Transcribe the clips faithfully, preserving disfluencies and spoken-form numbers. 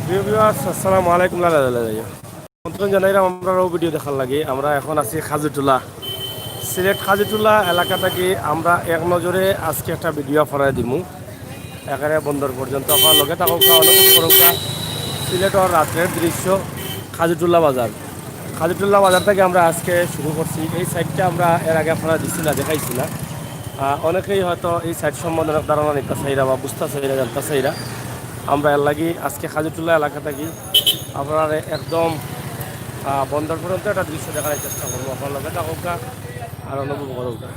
প্রিয় ভিউয়ার্স, আসসালামু আলাইকুম। লালা লালা যাইও। আমন্ত্রণ জানাইলাম আমরার অউ ভিডিও দেখার লাগি। আমরা এখন আছি খাজুটুলা, সিলেট খাজুটুলা এলাকা থাকি আমরা এক নজরে আজকে একটা ভিডিও আপনারারে দিমু। একেবারে বন্দর পর্যন্ত আপনারা লগে থাকউক্কা, অনুভব করউক্কা সিলেটর রাত্রের দৃশ্য। খাজুটুলা বাজার, খাজুটুলা বাজার থাকি আমরা আজকে শুরু করছি। এই সাইডটা আমরা এর আগে আপনারারে দিছি না, দেখাইছি না। আহ, অনেকেই হয়তো এই সাইড সম্বন্ধে অনেক ধারণা নিতা চাইরা বা বুঝতা চাইরা, জানতা চাইরা। আমরা এর লাগি আজকে খাজুটুলা এলাকা থাকি আপনারারে একদম, আহ, বন্দর পর্যন্ত একটা দৃশ্য দেখানোর চেষ্টা করবো। আপনারা লগে থাকউক্কা আর অনুভব করউক্কা।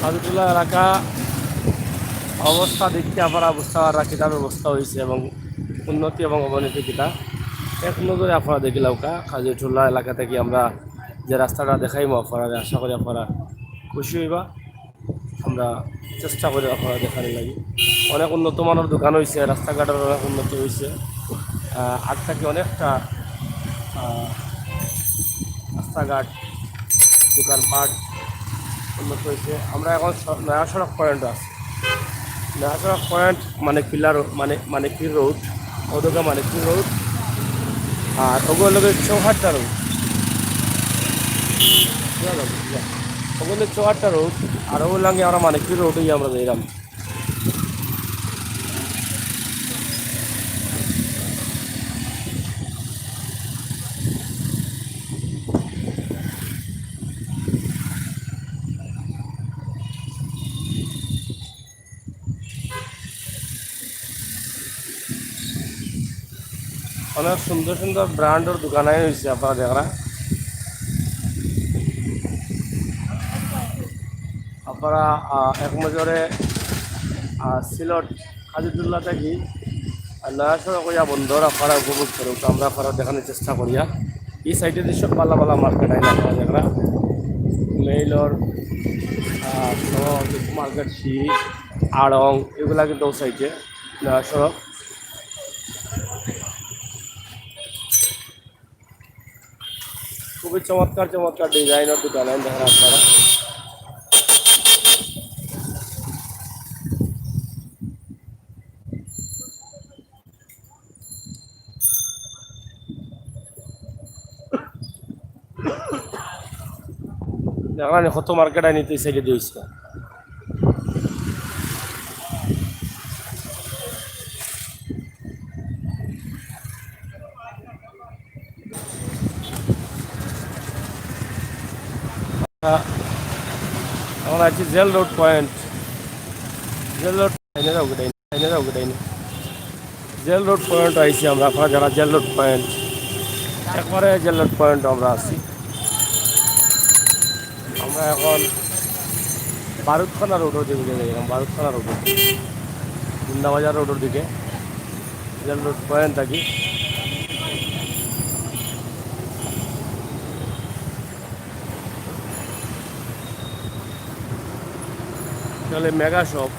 খাজুটুলা এলাকা অবস্থা দেখিয়া আপনারা বুঝতা পাররা কিতা ব্যবস্থা অইছে এবং উন্নতি এবং অবনতি কিতা। এক নজরে আপনারা দেখিলাউক্কা। খাজুটুলা এলাকা থাকি আমরা যে রাস্তাটা দেখাইমু আপনারারে, আশা করি আপনারা খুশি অইবা। আমরা চেষ্টা করি আপনারারে দেখানির লাগি। অনেক উন্নত মানর দোকান অইছে, রাস্তাঘাটর অনেক উন্নতি অইছে। আহ, আগ থাকি অনেকটা, আহ, রাস্তাঘাট, দোকানপাট উন্নত অইছে। আমরা এখন স-, নয়া সড়ক পয়েন্ট আছি। নয়া সড়ক পয়েন্ট মানে পিলার, মানে, মানিকপীর রোড, অউ দেখউক্কা মানিকপীর রোড। আর অগুর লগে চৌহাট্টা রোড। বুঝলা? অগুর লগে চৌহাট্টা রোড, আর অগুর লগে আমরা মানিকপীর রোড অইয়া আমরা যাইরাম। অনেক সুন্দর সুন্দর ব্র্যান্ডর দোকান আইন অইছে, আপনারা দেখরা। আপনারা, আহ, এক নজরে, আহ, সিলেট খাজুটুলা থাকি আর নয়া সড়ক অইয়া বন্দর আপনারা উপভোগ করউক্কা, আমরা আপনারারে দেখানির চেষ্টা করিয়ার। এই সাইডে যে সব ভালা ভালা মার্কেট আইন আপনারা দেখরা, মেইলর, আহ, সব মার্কেট, সি আড়ং, এগুলা কিন্তু অউ সাইডে নয়া সড়ক। খুবই চমৎকার চমৎকার ডিজাইনর দোকান আইন দেখরা আপনারা। দেখরা নি কত মার্কেট আইন অইছে, এই সাইডে দিয়া অইছে। আমরা আছি jail road point. Jail road, এনে যাও, এনে যাও, এনে। জেল রোড পয়েন্ট আইছি আমরা, আপনারা দেখরা জেল রোড পয়েন্ট, একবারে জেল রোড পয়েন্ট আমরা আছি। আমরা এখন বারুদখানা রোডর দিকে যাইরাম, বারুদখানা রোডর দিকে, জিন্দাবাজার রোডর দিকে, জেল রোড পয়েন্ট থাকি। তাহলে মেগা শপ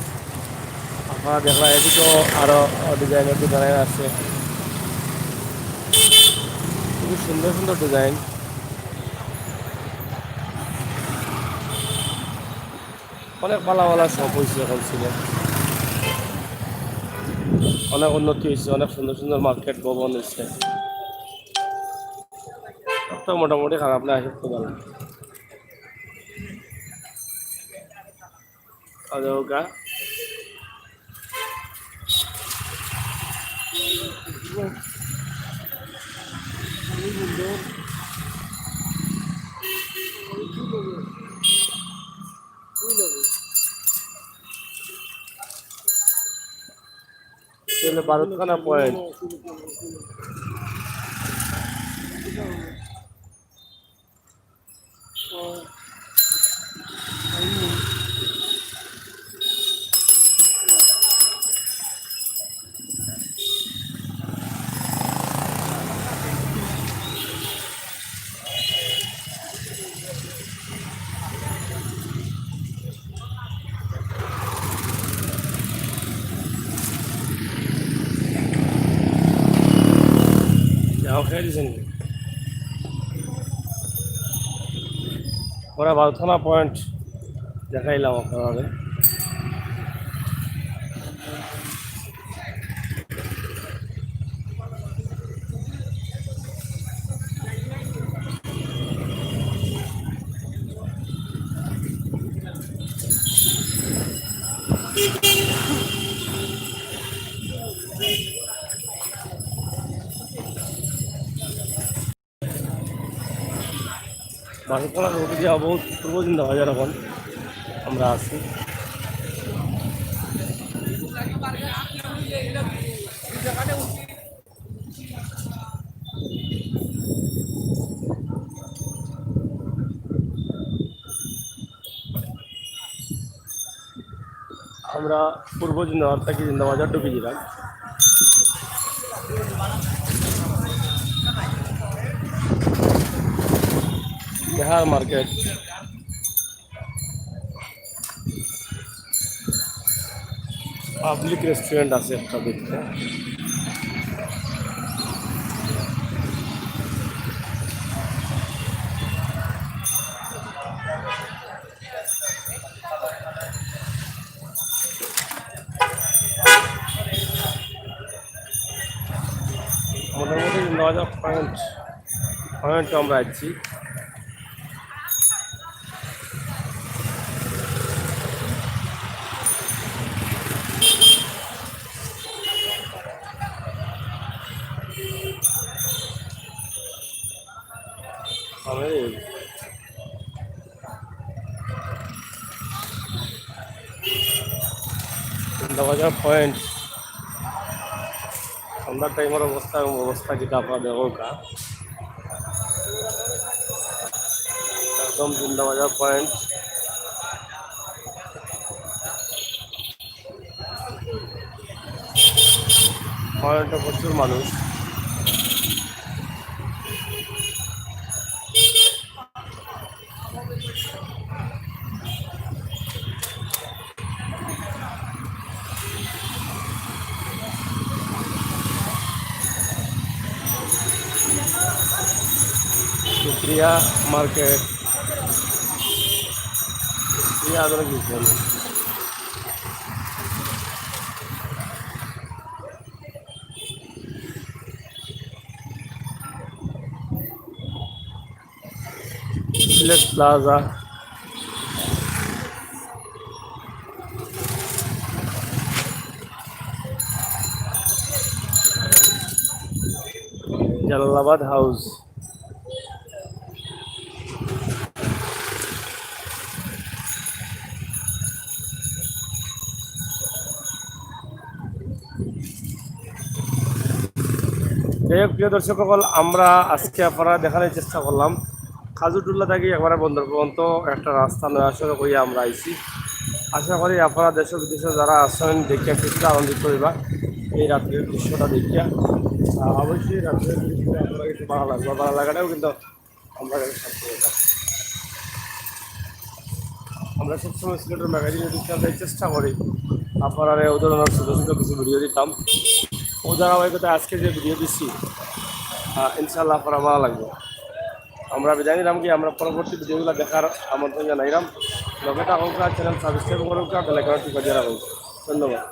আপনারা দেখরা, এদিকেও আরো ডিজাইনর দোকান আছে, খুবই সুন্দর সুন্দর ডিজাইন। অনেক ভালা ভালা শপ অইছে এখন সিলেট, অনেক উন্নতি অইছে, অনেক সুন্দর সুন্দর মার্কেট ভবন অইছে। সব তো মোটামুটি খারাপ না, সব তো ভালা। আদৌকা। এটা হলো বারুদখানা পয়েন্ট। দেখাই দিছেন। আমরা বারোতলা পয়েন্ট দেখাইলাম আপনারে। বারোতলা রোড দিয়া বহুত পূর্ব জিন্দাবাজার এখন আমরা আছি। আমরা পূর্ব জিন্দাবাজার থাকি জিন্দাবাজার ঢুকি দিলাম। বিহার মার্কেট, পাবলিক রেস্টুরেন্ট আছে একটা দেখতে। মোটামুটি নয় হাজার পয়েন্ট, পয়েন্ট আমরা আছি। আমি জিন্দাবাজার পয়েন্ট, সন্ধ্যার টাইমর অবস্থা এবং অবস্থা কিতা আপনারা দেখউক্কা। একদম জিন্দাবাজার পয়েন্ট। পয়েন্টে প্রচুর মানুষ। শুক্রিয়া মার্কেট, শুক্রিয়া আদর দিচ্ছেন। সিলেট প্লাজা। জালালাবাদ হাউস। যাই হোক, প্রিয় দর্শক সকল, আমরা আজকে আপনারা দেখানোর চেষ্টা করলাম খাজুরটুল্লা থাকি একবারে বন্দর পর্যন্ত একটা রাস্তা নয়া সড়ক অইয়া আমরা আইছি। আশা করি আপনারা দেশ বিদেশে যারা আছেন দেখিয়া কিছুটা আনন্দিত হইবা এই রাত্রের দৃশ্যটা দেখিয়া। আহ, অবশ্যই রাত্রের দৃশ্যটা আপনারা কিন্তু ভালো লাগবে, ভালো লাগাটাও কিন্তু আমরা কিন্তু সবসময় এটা। আমরা সবসময় সিলেটের ম্যাগাজিন ইউটিউব চ্যানেলে চেষ্টা করি আপনারা এই ধরনের ছোটো ছোটো কিছু ভিডিও দিতাম। ও ধারাবাহিকতা আজকে যে ভিডিও দিচ্ছি, আহ, ইনশাআল্লাহ আপনারা ভালো লাগবে। আমরা বিদায় নিলাম কি, আমরা পরবর্তী ভিডিওগুলো দেখার আমন্ত্রণ জানাইলাম। লগে থাকুক, চ্যানেল সাবস্ক্রাইব করুক, বেল আইকন টিপে দিয়ে রাখুক। ধন্যবাদ।